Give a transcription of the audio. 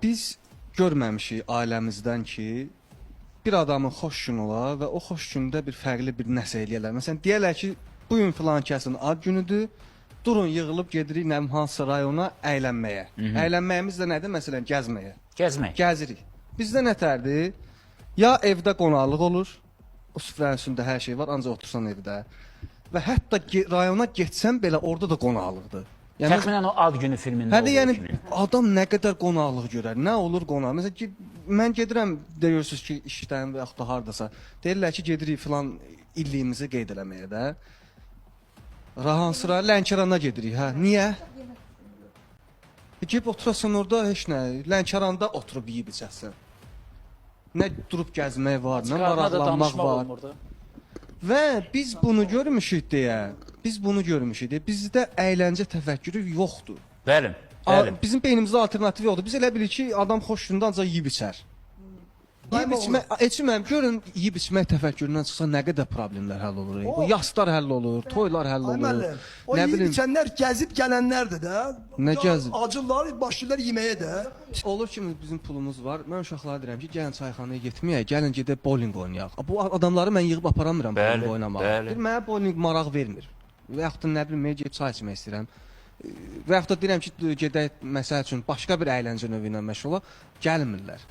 Biz görməmişik ailəmizdən ki, bir adamın xoş günü ola və o xoş gündə bir fərqli bir nəsə eləyərlər. Məsələn, deyərlər ki, bu gün filan kəsin ad günüdür. Durun yığılıb gedirik nə bilim hansısa rayona əylənməyə. Əylənməyimiz də nədir? Məsələn, gəzməyə. Gəzmək. Gəzirik. Bizdə nətərdir? Ya evdə qonaqlıq olur, o süfrənin üstündə hər şey var, ancaq otursan evdə. Və hətta rayona getsən belə orada da qonaqlıqdır. Yəni Təxminən o ad günü filmində Hə də olduğu yəni kimi. adam nə qədər qonaqlıq görər, nə olur qonaq. Məsələn ki, mən gedirəm deyirsiniz ki, işdən və yaxud da hardasa. Deyirlər ki, gedirik filan illiyimizi qeyd eləməyə də. Rahansıra, Lənkərana gedirik, hə. Niyə? Gedib oturasan orada heç nə. Lənkəranda oturub yeyib içəsən. Nə durub gəzmək var, nə Çıxarına da maraqlanmaq danışmaq var. olmur da. Və biz bunu görmüşük deyə, biz bunu görmüşük deyə bizdə əyləncə təfəkkürü yoxdur. Bəli. Bəli. Bizim beynimizdə alternativ yoxdur. Biz elə bilirik ki, adam xoş gündə ancaq yeyib içər. Yeyib içmək, içməm, görün yeyib içmək təfəkküründən çıxsa nə qədər problemlər həll olur. Bu yaslar həll olur, toylar həll Ay olur. müəllim, o Nə yeyib bilim, içənlər gəzib gələnlərdir də. Nə gəzib? Acırlar, başlayırlar yeməyə də. Olur ki, bizim pulumuz var. Mən uşaqlara deyirəm ki, gəlin çayxanaya getməyək, gəlin gedək bowling oynayaq. Bu adamları mən yığıb aparamıram Bəli, bowling oynamağa. bəli. Deyir, mənə bowling maraq vermir. Və yaxud da nə bilim, mən gedib çay içmək istəyirəm. Və yaxud da deyirəm ki, gedək məsəl üçün başqa bir əyləncə növü ilə məşğul olaq, gəlmirlər.